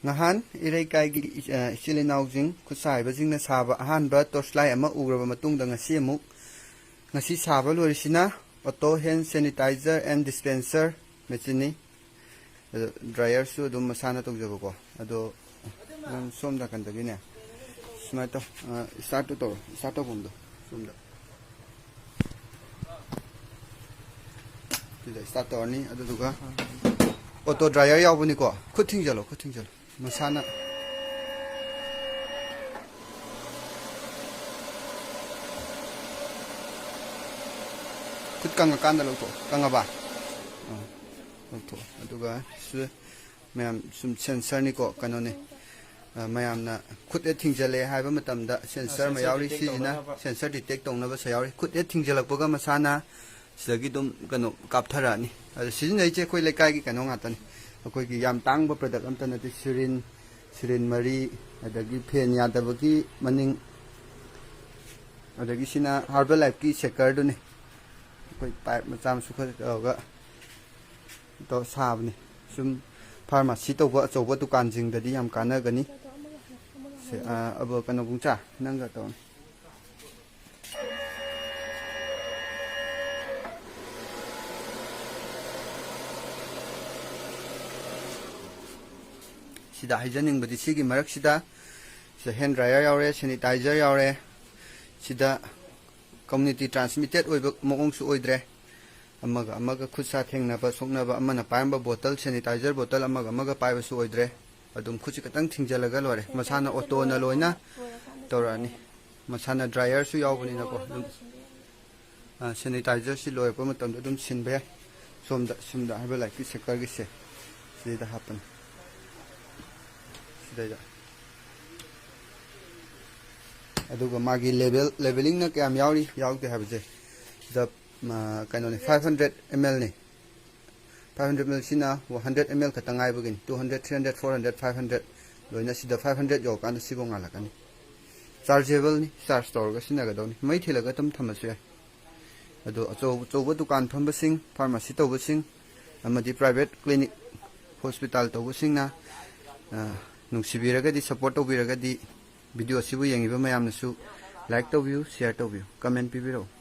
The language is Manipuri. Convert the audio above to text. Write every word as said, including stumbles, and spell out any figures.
ꯉꯍꯥꯟ ꯏꯔꯩꯀꯥꯏꯒꯤ, ꯑ, ꯏꯆꯤꯜ ꯏꯅꯥꯎꯁꯤꯡ, ꯈꯨꯠꯁꯥ ꯍꯩꯕꯁꯤꯡꯅ ꯁꯥꯕ ꯑꯍꯥꯟꯕ torch light ꯑꯃ ꯎꯈ꯭ꯔꯕ ꯃꯇꯨꯡꯗ, ꯉꯁꯤ ꯑꯃꯨꯛ, ꯉꯁꯤ ꯁꯥꯕ ꯂꯣꯏꯔꯤꯁꯤꯅ auto hand sanitizer and dispenser machineꯅꯤ꯫ ꯑꯗꯣ dryerꯁꯨ ꯑꯗꯨꯝ ꯃꯁꯥꯅ ꯇꯧꯖꯕꯀꯣ꯫ ꯑꯗꯣ ꯅꯪ ꯁꯣꯝ ꯅꯥꯀꯟꯗꯒꯤꯅꯦ, ꯁꯨꯃꯥꯏꯅ ꯇꯧ, ꯑ, startꯇꯣ ꯇꯧꯔꯣ, start ꯇꯧꯐꯝꯗꯣ ꯁꯣꯝꯗ꯫ ꯁꯤꯗ start ꯇꯧꯔꯅꯤ, ꯑꯗꯨꯗꯨꯒ auto dryer ꯌꯥꯎꯕꯅꯤꯀꯣ꯫ ꯈꯨꯠ ꯊꯤꯡꯖꯜꯂꯣ, ꯈꯨꯠ ꯊꯤꯡꯖꯜꯂꯣ꯫ ꯃꯁꯥꯅ ꯈꯨꯠ ꯀꯪꯉꯀꯥꯟꯗ ꯂꯧꯊꯣꯛꯑꯣ꯫ ꯀꯪꯉꯕ? ꯑꯥ, ꯂꯧꯊꯣꯛꯑꯣ꯫ ꯑꯗꯨꯒ ꯁꯤ ꯃꯌꯥꯝ ꯁꯨꯝ sensorꯅꯤꯀꯣ, ꯀꯩꯅꯣꯅꯤ꯫ ꯑ, ꯃꯌꯥꯝꯅ ꯈꯨꯠ ꯍꯦꯛ ꯊꯤꯡꯖꯜꯂꯦ ꯍꯥꯏꯕ ꯃꯇꯝꯗ sensor ꯑꯃ ꯌꯥꯎꯔꯤ꯫ ꯁꯤꯁꯤꯅ sensor detect ꯇꯧꯅꯕꯁꯨ ꯌꯥꯎꯔꯤ꯫ ꯈꯨꯠ ꯍꯦꯛ ꯊꯤꯡꯖꯜꯂꯛꯄꯒ ꯃꯁꯥꯅ ꯁꯤꯗꯒꯤ ꯑꯗꯨꯝ ꯀꯩꯅꯣ ꯀꯥꯞꯊꯔꯛꯑꯅꯤ꯫ ꯑꯗ ꯁꯤꯖꯤꯟꯅꯔꯤꯁꯦ ꯑꯩꯈꯣꯏ ꯂꯩꯀꯥꯏꯒꯤ ꯀꯩꯅꯣ ꯉꯥꯛꯇꯅꯤ꯫ ꯑꯩꯈꯣꯏꯒꯤ ꯌꯥꯝ ꯇꯥꯡꯕ product ꯑꯝꯇ ꯅꯠꯇꯦ꯫ Syringe, syringe ꯃꯔꯤ, ꯑꯗꯒꯤ fan ꯌꯥꯗꯕꯒꯤ ꯃꯅꯤꯡ, ꯑꯗꯒꯤ ꯁꯤꯅ Herbalife ꯀꯤ shakerꯗꯨꯅꯤ꯫ ꯑꯩꯈꯣꯏ pipe ꯃꯆꯥ ꯃꯁꯨ ꯈꯔ ꯇꯧꯔꯒ ꯇꯧꯔ ꯁꯥꯕꯅꯤ꯫ ꯁꯨꯝ pharmacy ꯇꯧꯕ ꯑꯆꯧꯕ ꯗꯨꯀꯥꯟꯁꯤꯡꯗꯗꯤ ꯌꯥꯝ ꯀꯥꯟꯅꯒꯅꯤ꯫ ꯁꯦ, ꯑ, ꯑꯕ-, ꯀꯩꯅꯣ, ꯕꯨꯡꯆꯥ, ꯅꯪꯒ ꯇꯧꯔꯣ꯫ ꯁꯤꯗ ꯍꯥꯏꯖꯅꯤꯡꯕꯗꯤ, ꯁꯤꯒꯤ ꯃꯔꯛꯁꯤꯗ ꯁꯤꯗ hand dryer ꯌꯥꯎꯔꯦ, sanitizer ꯌꯥꯎꯔꯦ, ꯁꯤꯗ community transmitted ꯑꯣꯏꯕ ꯃꯑꯣꯡꯁꯨ ꯑꯣꯏꯗ꯭ꯔꯦ꯫ ꯑꯃꯒ ꯑꯃꯒ ꯈꯨꯠ ꯁꯥ ꯊꯦꯡꯅꯕ, ꯁꯣꯛꯅꯕ, ꯑꯃꯅ ꯄꯥꯏꯔꯝꯕ bottle, sanitizer bottle ꯑꯃꯒ ꯑꯃꯒ ꯄꯥꯏꯕꯁꯨ ꯑꯣꯏꯗ꯭ꯔꯦ꯫ ꯑꯗꯨꯝ ꯈꯨꯠꯁꯤ ꯈꯛꯇꯪ ꯊꯤꯡꯖꯤꯜꯂꯒ ꯂꯣꯏꯔꯦ꯫ ꯃꯁꯥꯅ autoꯅ ꯂꯣꯏꯅ ꯇꯧꯔꯛꯑꯅꯤ꯫ ꯃꯁꯥꯅ dryerꯁꯨ ꯌꯥꯎꯕꯅꯤꯅꯀꯣ꯫ ꯑꯗꯨꯝ, ꯑ, sanitizerꯁꯤ ꯂꯣꯏꯔꯛꯄ ꯃꯇꯝꯗ ꯑꯗꯨꯝ ꯁꯤꯟꯕ ꯌꯥꯏ꯫ ꯁꯣꯝꯗ, ꯁꯣꯝꯗ Herbalife ꯀꯤ shakerꯒꯤꯁꯦ ꯁꯤꯗ ꯍꯥꯞꯄꯅꯤ꯫ ꯁꯤꯗꯩꯗ꯫ ꯑꯗꯨꯒ ꯃꯥꯒꯤ level, levelingꯅ ꯀꯌꯥꯝ ꯌꯥꯎꯔꯤ, ꯌꯥꯎꯗꯦ ꯍꯥꯏꯕꯁꯦ ꯁꯤꯗ, ꯑ, ꯀꯩꯅꯣꯅꯤ, five hundred mlꯅꯤ꯫ Five hundred ml ꯁꯤꯅ one hundred ml ꯈꯛꯇ ꯉꯥꯏꯕꯒꯤꯅꯤ꯫ Two hundred, three hundred, four hundred, five hundred, ꯂꯣꯏꯅ ꯁꯤꯗ five hundred ꯌꯧꯔꯀꯥꯟꯗ ꯁꯤꯐꯧ ꯉꯥꯜꯂꯛꯀꯅꯤ꯫ Chargeableꯅꯤ, charge ꯇꯧꯔꯒ ꯁꯤꯖꯤꯟꯅꯒꯗꯧꯅꯤ꯫ ꯃꯩ ꯊꯤꯜꯂꯒ ꯑꯗꯨꯝ ꯊꯝꯃꯁꯨ ꯌꯥꯏ꯫ ꯑꯗꯣ ꯑꯆꯧ-, ꯑꯆꯧꯕ ꯗꯨꯀꯥꯟ ꯐꯝꯕꯁꯤꯡ, pharmacy ꯇꯧꯕꯁꯤꯡ, ꯑꯃꯗꯤ private clinic, hospital ꯇꯧꯕꯁꯤꯡꯅ ꯑ, ꯅꯨꯡꯁꯤꯕꯤꯔꯒꯗꯤ, ꯁꯞꯄꯣꯔꯠ ꯇꯧꯕꯤꯔꯒꯗꯤ, ꯚꯤꯗꯤꯑꯣ ꯑꯁꯤꯕꯨ ꯌꯦꯡꯉꯤꯕ ꯃꯌꯥꯝꯅꯁꯨ ꯂꯥꯏꯛ ꯇꯧꯕꯤꯌꯨ, ꯁꯤꯌꯔ ꯇꯧꯕꯤꯌꯨ, ꯀꯃꯦꯟ ꯄꯤꯕꯤꯔꯛꯎ꯫